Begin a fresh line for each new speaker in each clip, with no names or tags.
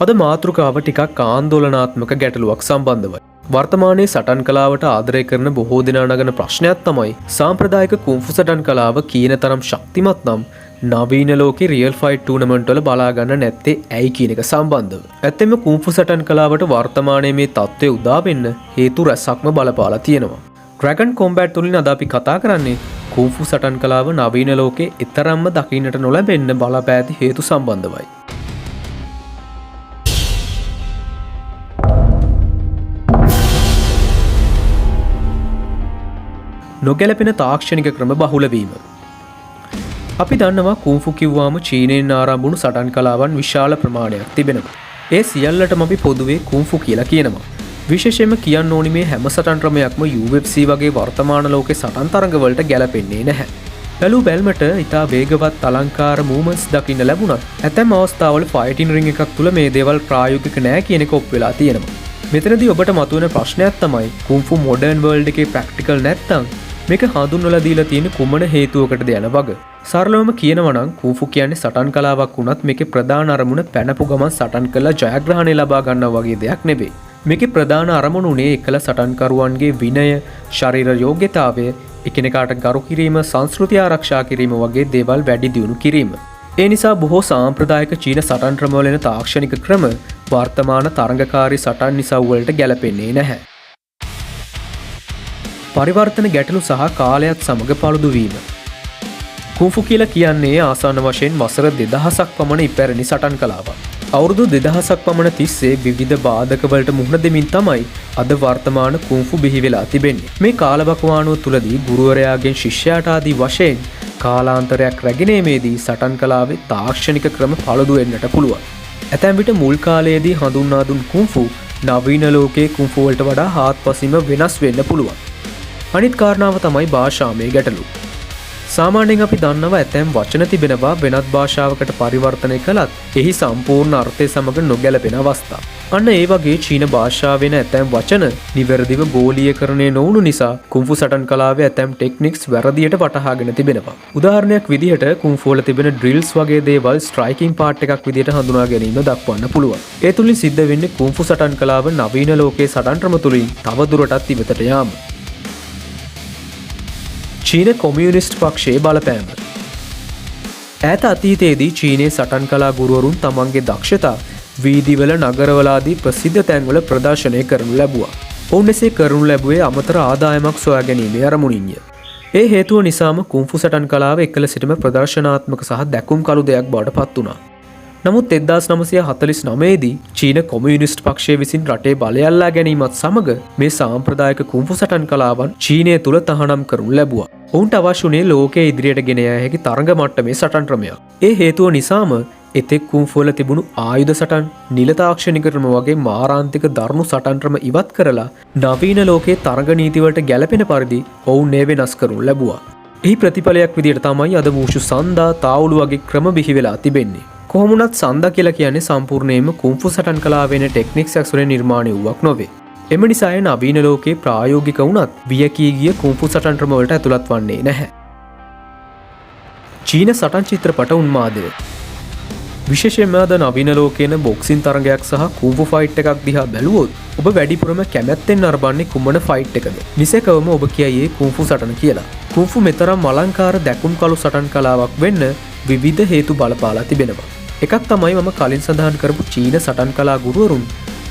අද මාතෘකාව ටිකක් ආන්දෝලනාත්මක ගැටලුවක් සම්බන්ධවයි. වර්තමානයේ සටන් කලාවට ආදරය කරන බොහෝ දෙනා නගන ප්‍රශ්නයක් තමයි සාම්ප්‍රදායික කුන්ෆු සටන් කලාව කියන තරම් ශක්තිමත් නම් නවීන ලෝකේ රියල් ෆයිට් ටූර්නමන්ට් වල බලා ගන්න නැත්තේ ඇයි කියන එක සම්බන්ධව. ඇත්තෙන්ම කුන්ෆු සටන් කලාවට වර්තමානයේ මේ තත්ත්වය උදා වෙන්න හේතු රැසක්ම බලපාලා තියෙනවා. ඩ්‍රැගන් කොම්බැට් තුලින් අද අපි කතා කරන්නේ කුන්ෆු සටන් කලාව නවීන ලෝකේ එතරම්ම දකින්නට නොලැබෙන්න බලපෑ ඇති හේතු සම්බන්ධවයි. නොගැලපෙන තාක්ෂණික ක්‍රම බහුල වීම. අපි දන්නවා කුන්ෆු කිව්වාම චීනයෙන් ආරම්භ වුණු සටන් කලාවන් විශාල ප්‍රමාණයක් තිබෙනවා. ඒ සියල්ලටම අපි පොදුවේ කුන්ෆු කියලා කියනවා. විශේෂයෙන්ම කියන්න ඕනි මේ හැම සටන් ක්‍රමයක්ම UFC වගේ වර්තමාන ලෝකේ සටන් තරඟවලට ගැලපෙන්නේ නැහැ. බැලූ බැල්මට ඉතා වේගවත් අලංකාර මූව්මන්ට්ස් දකින්න ලැබුණත් ඇතැම් අවස්ථාවල ෆයිටින් රින්ග් එකක් තුල මේ දේවල් ප්‍රායෝගික නෑ කියන එක ඔප්පු වෙලා තියෙනවා. මෙතනදී ඔබට මතුවෙන ප්‍රශ්නයක් තමයි කුන්ෆු මොඩර්න් වර්ල්ඩ් එකේ ප්‍රැක්ටිකල් නැත්තම් මේක හඳුන්වලා දීලා තියෙන කුමන හේතුවකටද යන වග. සරලවම කියනවා නම් කුන්ෆු කියන්නේ සටන් කලාවක් වුණත් මේකේ ප්‍රධාන අරමුණ පැනපු ගමන් සටන් කරලා ජයග්‍රහණය ලබා ගන්නවා වගේ දෙයක් නෙවෙයි. මේකේ ප්‍රධාන අරමුණ උනේ එකල සටන්කරුවන්ගේ විනය, ශරීර යෝග්‍යතාවය, එකිනෙකාට ගරු කිරීම, සංස්කෘතිය ආරක්ෂා කිරීම වගේ දේවල් වැඩි දියුණු කිරීම. ඒ නිසා බොහෝ සාම්ප්‍රදායික චීන සටන් ක්‍රමවල එන තාක්ෂණික ක්‍රම වර්තමාන තරඟකාරී සටන් නිසව් වලට ගැලපෙන්නේ නැහැ. පරිවර්තන ගැටලු සහ කාලයත් සමග පළුදු වීම. කුන්ෆු කියලා කියන්නේ ආසන්න වශයෙන් වසර 2000ක් පමණ ඉපැරණි සටන් කලාවක්. අවුරුදු 2000ක් පමණ තිස්සේ විවිධ බාධකවලට මුහුණ දෙමින් තමයි අද වර්තමාන කුන්ෆු බිහි වෙලා තිබෙන්නේ. මේ කාලවකවානුව තුලදී ගුරුවරයාගෙන් ශිෂ්‍යයාට ආදී වශයෙන් කාලාන්තරයක් රැගෙන ඒමේදී සටන් කලාවේ තාක්ෂණික ක්‍රම පළුදු වෙන්නට පුළුවන්. ඇතැම් විට මුල් කාලයේදී හඳුන්වා දුන් කුන්ෆු නවීන ලෝකයේ කුන්ෆු වලට වඩා හාත්පසින්ම වෙනස් වෙන්න පුළුවන්. අනිත් කාරණාව තමයි භාෂාමය ගැටලු. සාමාන්‍යයෙන් අපි දන්නවා ඇතැම් වචන තිබෙනවා වෙනත් භාෂාවකට පරිවර්තනය කළත් එහි සම්පූර්ණ අර්ථය සමග නොගැලපෙන අවස්ථා. අන්න ඒ වගේ චීන භාෂාවෙන ඇතැම් වචන නිවැරදිව ගෝලීයකරණය නොවුණු නිසා කුන්ෆු සටන් කලාවේ ඇතැම් ටෙක්නික්ස් වැරදියට වටහාගෙන තිබෙනවා. උදාහරණයක් විදිහට කුන්ෆු වල තිබෙන ඩ්‍රිල්ස් වගේ දේවල් ස්ට්‍රයිකින් පාර්ට් එකක් විදිහට හඳුනා ගැනීම දක්වන්න පුළුවන්. ඒ තුලින් සිද්ධ වෙන්නේ කුන්ෆු සටන් කලාව නවීන ලෝකයේ සටන් ක්‍රම තුලින් තව දුරටත් ඉවතට යාම. චීන කොමියුනිස්ට් පක්ෂයේ බලපෑම. ඈත අතීතයේදී චීනයේ සටන් කලා ගුරුවරුන් තමන්ගේ දක්ෂතා වීදිවල නගරවල ආදී ප්‍රසිද්ධ තැන්වල ප්‍රදර්ශනය කරනු ලැබුවා. ඔවුන් එසේ කරනු ලැබුවේ අමතර ආදායමක් සොයා ගැනීමේ අරමුණින්ය. ඒ හේතුව නිසාම කුන්ෆු සටන් කලාව එකල සිටම ප්‍රදර්ශනාත්මක සහ දැකුම් කළු දෙයක් බවට පත් වුණා. නමුත් 1949දී චීන කොමියුනිස්ට් පක්ෂය විසින් රටේ බලය අල්ලා ගැනීමත් සමග මේ සාම්ප්‍රදායික කුන්ෆු සටන් කලාවන් චීනය තුළ තහනම් කරනු ලැබුවා. ඔවුන්ට අවශ්‍ය වුණේ ලෝකයේ ඉදිරියට ගෙන යා හැකි තරඟ මට්ටමේ සටන් ක්‍රමයක්. ඒ හේතුව නිසාම එතෙක් කුන්ෆු වල තිබුණු ආයුධ සටන්, නිල තාක්ෂණික ක්‍රම වගේ මාරාන්තික දරුණු සටන් ක්‍රම ඉවත් කරලා නවීන ලෝකයේ තරඟ නීති වලට ගැලපෙන පරිදි ඔවුන් ඒ වෙනස් කරනු ලැබුවා. එහි ප්‍රතිඵලයක් විදිහට තමයි අද වූෂු සන්දා, තාවුලු වගේ ක්‍රම බිහි වෙලා තිබෙන්නේ. කොහොම වුණත් සන්දා කියලා කියන්නේ සම්පූර්ණයෙන්ම කුන්ෆු සටන් කලාවේ එන ටෙක්නික්ස් ඇසුරෙන් නිර්මාණය වූවක් නොවේ. එම නිසා එය නවීන ලෝකයේ ප්‍රායෝගික වුණත් වියකී ගිය කුන්ෆු සටන් ක්‍රම වලට ඇතුළත් වන්නේ නැහැ. චීන සටන් චිත්‍රපට උන්මාදය. විශේෂයෙන්ම අද නවීන ලෝකයේන බොක්සින් තරගයක් සහ කුන්ෆු ෆයිට් එකක් දිහා බැලුවොත් ඔබ වැඩිපුරම කැමැත්තෙන් නරඹන්නේ කුමන ෆයිට් එකද? නිසැකවම ඔබ කියයි ඒ කුන්ෆු සටන කියලා. කුන්ෆු මෙතරම් අලංකාර දැකුම් කළු සටන් කලාවක් වෙන්න විවිධ හේතු බලපාලා තිබෙනවා. එකක් තමයි මම කලින් සඳහන් කරපු චීන සටන් කලා ගුරුවරුන්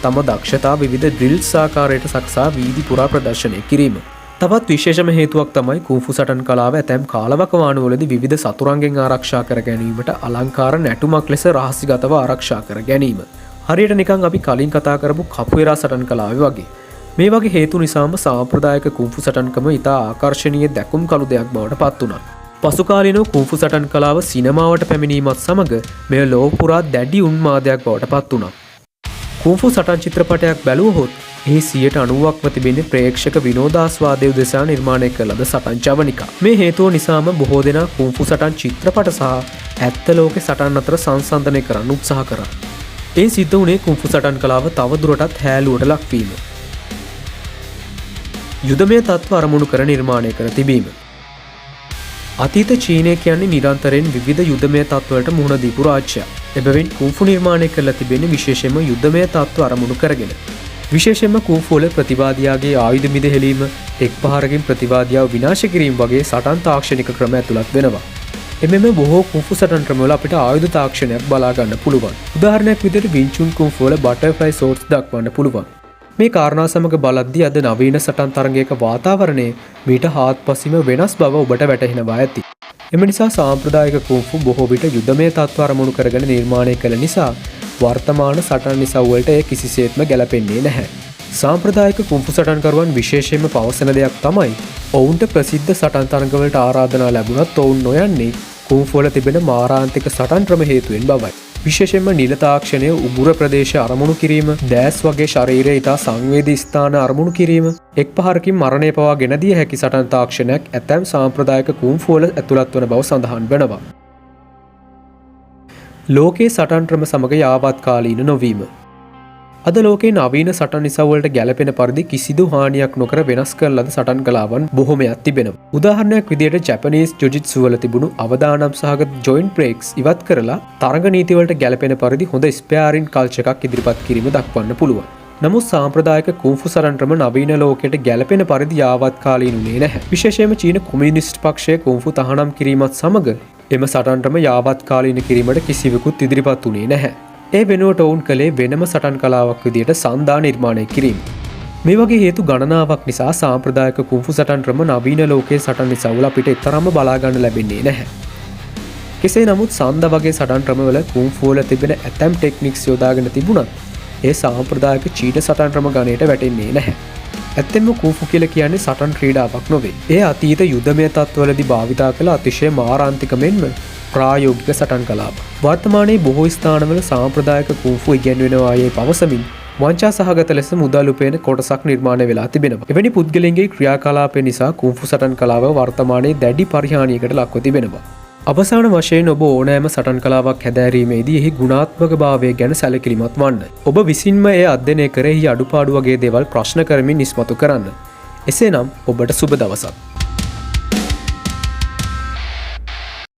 තම දක්ෂතා විවිධ ඩ්‍රිල්ස් ආකාරයට සකසා වීදි පුරා ප්‍රදර්ශනය කිරීම. තවත් විශේෂම හේතුවක් තමයි කුන්ෆු සටන් කලාව ඇතැම් කාලවකවානුවලදී විවිධ සතුරන්ගෙන් ආරක්ෂා කර ගැනීමට අලංකාර නැටුමක් ලෙස රහසිගතව ආරක්ෂා කර ගැනීම. හරියට නිකන් අපි කලින් කතා කරපු කපුවෙරා සටන් කලාවේ වගේ. මේ වගේ හේතු නිසාම සාම්ප්‍රදායික කුන්ෆු සටන්කම ඉතා ආකර්ශනීය දැකුම් කළු දෙයක් බවට පත් වුණා. පසුකාලීනව කුන්ෆු සටන් කලාව සිනමාවට පැමිණීමත් සමග මෙය ලොව පුරා දැඩි උන්මාදයක් බවට පත් වුණා. කුන්ෆු සටන් චිත්‍රපටයක් බැලුවහොත් එහි 90%ක්ම තිබෙන්නේ ප්‍රේක්ෂක විනෝදාස්වාදය උදෙසා නිර්මාණය කළ ලද සටන් ජවනිකා. මේ හේතුව නිසාම බොහෝ දෙනා කුන්ෆු සටන් චිත්‍රපට සහ ඇත්ත ලෝකේ සටන් අතර සංසන්දනය කරන්න උත්සාහ කරා. ඒ සිද්ධ වුණේ කුන්ෆු සටන් කලාව තවදුරටත් හැලුවට ලක්වීම. යුදමය තත්ත්ව අරමුණු කර නිර්මාණය කර තිබීම. අතීත චීනය කියන්නේ නිරන්තරයෙන් විවිධ යුදමය තත්ත්වවලට මුහුණ දීපු රාජ්‍යයක්. එබැවින් කුන්ෆු නිර්මාණය කරලා තිබෙන්නේ විශේෂයෙන්ම යුද්ධමය තත්ත්ව අරමුණු කරගෙන. විශේෂයෙන්ම කුන්ෆු වල ප්‍රතිවාදියාගේ ආයුධ මිදහෙලීම, එක් පහරකින් ප්‍රතිවාදියාව විනාශ කිරීම වගේ සටන් තාක්ෂණික ක්‍රම ඇතුළත් වෙනවා. එමෙන්ම බොහෝ කුන්ෆු සටන් ක්‍රමවල අපිට ආයුධ තාක්ෂණයක් බලා ගන්න පුළුවන්. උදාහරණයක් විදිහට වින්චුන් කුන්ෆු වල බටර්ෆ්ලයි සෝඩ්ස් දක්වන්න පුළුවන්. මේ කාරණා සමග බලද්දී අද නවීන සටන් තරගයක වාතාවරණය මීට හාත්පසින්ම වෙනස් බව ඔබට වැටහෙනවා ඇති. එම නිසා සාම්ප්‍රදායික කුන්ෆු බොහෝ විට යුදමය තත්ත්ව අරමුණු කරගෙන නිර්මාණය කළ නිසා වර්තමාන සටන් ඉසව්වලට එය කිසිසේත්ම ගැලපෙන්නේ නැහැ. සාම්ප්‍රදායික කුන්ෆු සටන්කරුවන් විශේෂයෙන්ම පවසන දෙයක් තමයි, ඔවුන්ට ප්‍රසිද්ධ සටන් තරඟවලට ආරාධනා ලැබුණත් ඔවුන් නොයන්නේ කුන්ෆු වල තිබෙන මාරාන්තික සටන් ක්‍රම හේතුවෙන් බවයි. විශේෂයෙන්ම නිල තාක්ෂණය උගුර ප්‍රදේශ අරමුණු කිරීම, දෑස් වගේ ශරීරයේ ඉතා සංවේදී ස්ථාන අරමුණු කිරීම, එක් පහරකින් මරණය පවා ගෙන දිය හැකි සටන් තාක්ෂණයක් ඇතැම් සාම්ප්‍රදායික කුන්ෆු වල ඇතුළත් වන බව සඳහන් වෙනවා. ලෝකයේ සටන් ක්‍රම සමග යාවත්කාලීන නොවීම. අද ලෝකේ නවීන සටන් ඉසව්වලට ගැලපෙන පරිදි කිසිදු හානියක් නොකර වෙනස් කරන ලද සටන් කලාවන් බොහොමයක් තිබෙනවා. උදාහරණයක් විදියට ජැපනීස් ජුජිත්සු වල තිබුණු අවදානම් සහගත ජොයින්ට් බ්‍රේක්ස් ඉවත් කරලා තරඟ නීති වලට ගැලපෙන පරිදි හොඳ ස්පෙයාරින් කල්චර් එකක් ඉදිරිපත් කිරීම දක්වන්න පුළුවන්. නමුත් සාම්ප්‍රදායික කුන්ෆු සටන් ක්‍රම නවීන ලෝකයට ගැලපෙන පරිදි යාවත්කාලීන වුණේ නැහැ. විශේෂයෙන්ම චීන කොමියුනිස්ට් පක්ෂය කුන්ෆු තහනම් කිරීමත් සමග එම සටන් ක්‍රම යාවත්කාලීන කිරීමට කිසිවෙකුත් ඉදිරිපත් වුණේ නැහැ. ඒ වෙනුවට ඔවුන් කළේ වෙනම සටන් කලාවක් විදියට සන්දා නිර්මාණය කිරීම. මේ වගේ හේතු ගණනාවක් නිසා සාම්ප්‍රදායික කුන්ෆු සටන් ක්‍රම නවීන ලෝකයේ සටන් ඉසව්වල අපිට එතරම්ම බලා ගන්න ලැබෙන්නේ නැහැ. කෙසේ නමුත් සන්ද වගේ සටන් ක්‍රමවල කුන්ෆු වල තිබෙන ඇතැම් ටෙක්නික්ස් යොදාගෙන තිබුණත් ඒ සාම්ප්‍රදායික චීන සටන් ක්‍රම ගණයට වැටෙන්නේ නැහැ. ඇත්තෙන්ම කුන්ෆු කියලා කියන්නේ සටන් ක්‍රීඩාවක් නොවේ. ඒ අතීත යුදමය තත්ත්වවලදී භාවිතා කළ අතිශය මාරාන්තික මෙන්ම ප්‍රායෝගික සටන් කලාවක්. වර්තමානයේ බොහෝ ස්ථානවල සාම්ප්‍රදායික කුන්ෆු ඉගැන්වෙනවා යයි පවසමින් වංචා සහගත ලෙස මුදල් උපයන කොටසක් නිර්මාණය වෙලා තිබෙනවා. එවැනි පුද්ගලයන්ගේ ක්‍රියාකලාපය නිසා කුන්ෆු සටන් කලාව වර්තමානයේ දැඩි පරිහානියකට ලක්ව තිබෙනවා. අවසාන වශයෙන් ඔබ ඕනෑම සටන් කලාවක් හැදෑරීමේදී එහි ගුණාත්මක භාවය ගැන සැලකිලිමත් වන්න. ඔබ විසින්ම එය අධ්‍යයනය කර එහි අඩුපාඩු වගේ දේවල් ප්‍රශ්න කරමින් ඉස්මතු කරන්න. එසේනම් ඔබට සුබ දවසක්.